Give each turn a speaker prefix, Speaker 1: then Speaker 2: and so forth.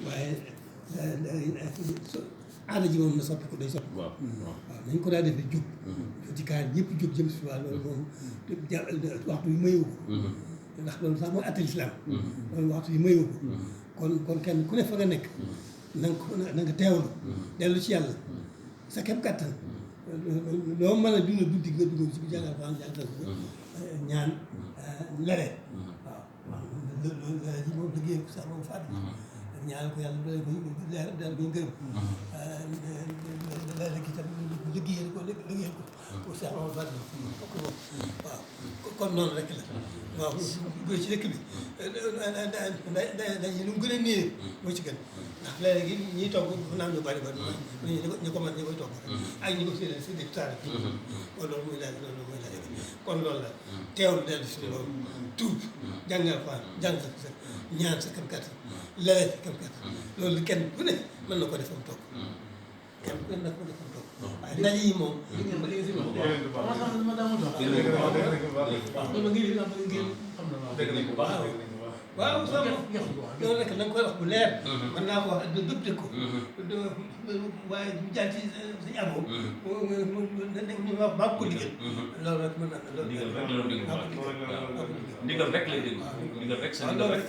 Speaker 1: waaye aada ji moom na soppi ko day soppi ko. waaw nañ ko daa defee jóg. ci kaar ñëpp jóg jëm si waaw loolu moom waxtu yi mayu ko. ndax loolu sax mooy atte lislaam. loolu waxtu yi mayu ko. kon kenn ku ne fa nga nekk. na nga ko na nga teewlu. dellu ci yàlla. sa kem kàttan. loo mën a dund guddi nga dugg ci bi jàngal Alxuraan jàngal ko ñaan lere. waaw loolu lere ji moom liggéey ko sax moom fàtte. ñaan ko yàlla daal koy ngërëm. lere gi tam liggéeyal ko pour sax moom fàtte. waaw kon noonu rek la. waaw bu ci dëkk bi dañuy lu mu gën a néew moo ci gën ndax léegi ñiy togg naan ñu bari ñu ko mën ñu koy togg rek ak ñi ko séddale si dëkk taal bi kon loolu muy laaj kon loolu la teewlu dellu si loolu tuub jàngal Alxuraan jàng sa ñaan sa kam kàttan lelee sa kam kàttan loolu kenn ku ne mën na ko defam toog kenn ku ne mën na ko defam toog waaye ndaje yi moom waaw soo loolu nag na nga koy wax bu leer. mën naa ko wax dëgg dëgg ko. waaye bu jàll ci suñu aboo. ñu wax maa ko digal. loolu rek mën na loolu.
Speaker 2: ndigal rek la ndigal rek lay déglu. ndigal rek sa ndigal rek.